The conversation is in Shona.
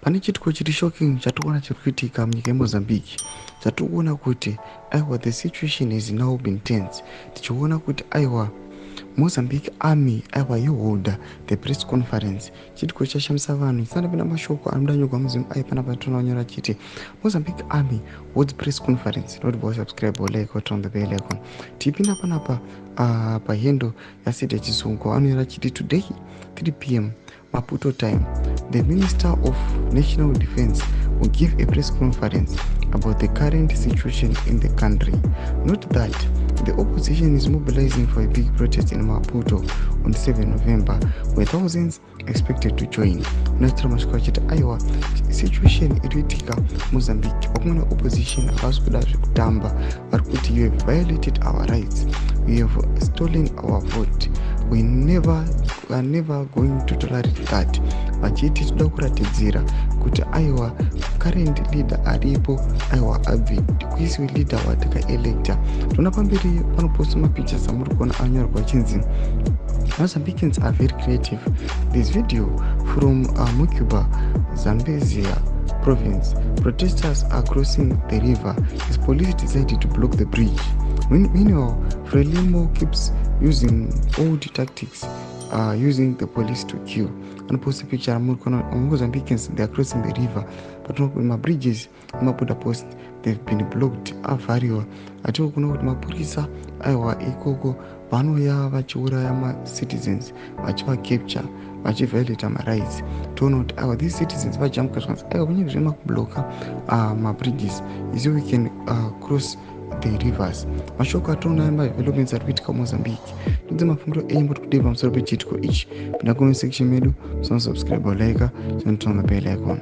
Pane chiitiko chiri shocking chatikuona chiri kuitika munyika yeMozambique, chatikuona kuti aiwa, the situation has now been tense, tichiona kuti aiwa, Mozambique army aiwa yoholda the press conference. Chiitiko chashamisa vanhu. Chisandapinda mashoko anoda nyorwa muzimu ai panapa, toona chiti Mozambique army holds press conference. Not bo subscribe or like or turn the bell icon. Tipinda panapa pahandle yaSeda Chizungu, anonyora chiti, "Today 3 p.m. Maputo time, the Minister of National Defense will give a press conference about the current situation in the country. Note that the opposition is mobilizing for a big protest in Maputo on 7 November, where thousands expected to join." Unoitira masviko achiti aiwa, situation iri kuitika Mozambique, vakomana opposition havasi kuda zvekutamba. Vari kuti, "You have violated our rights, we have stolen our vote, we are never going to tolerate that." Vachiti toda kuratidzira kuti aiwa, current leader aripo aiwa abve, kuisiwe leader watakaelecta. Toona pamberi panoposta mapictures amuri kuona anyorwa achinzi Mozambicans are very creative. This video from Mocuba, Zambezia province. Protesters are crossing the river as police decided to block the bridge. Meanwhile, Frelimo keeps using old tactics, using the police to kill. Anoposta picture amuri kuona Mozambicans, they are crossing the river, but mabridges emaborder post, they've been blocked, avhariwa. Hatiko kuona kuti mapurisa aiwa ikoko vanouya vachiuraya macitizens, vachivacapture, vachiviolata marights. Toona kuti aiwa, these citizens vajamuka zvikanzi aiwa, kunyange zvemakubloka mabridges, isi we can cross the rivers. Mashoko atoona madevelopments ari kuitika muMozambique. Todze mafungiro enyu kuti kudii pamusoro pechiitiko ichi. Pinda comment section medu, musana subscribe, like, chinoturn the bell icon.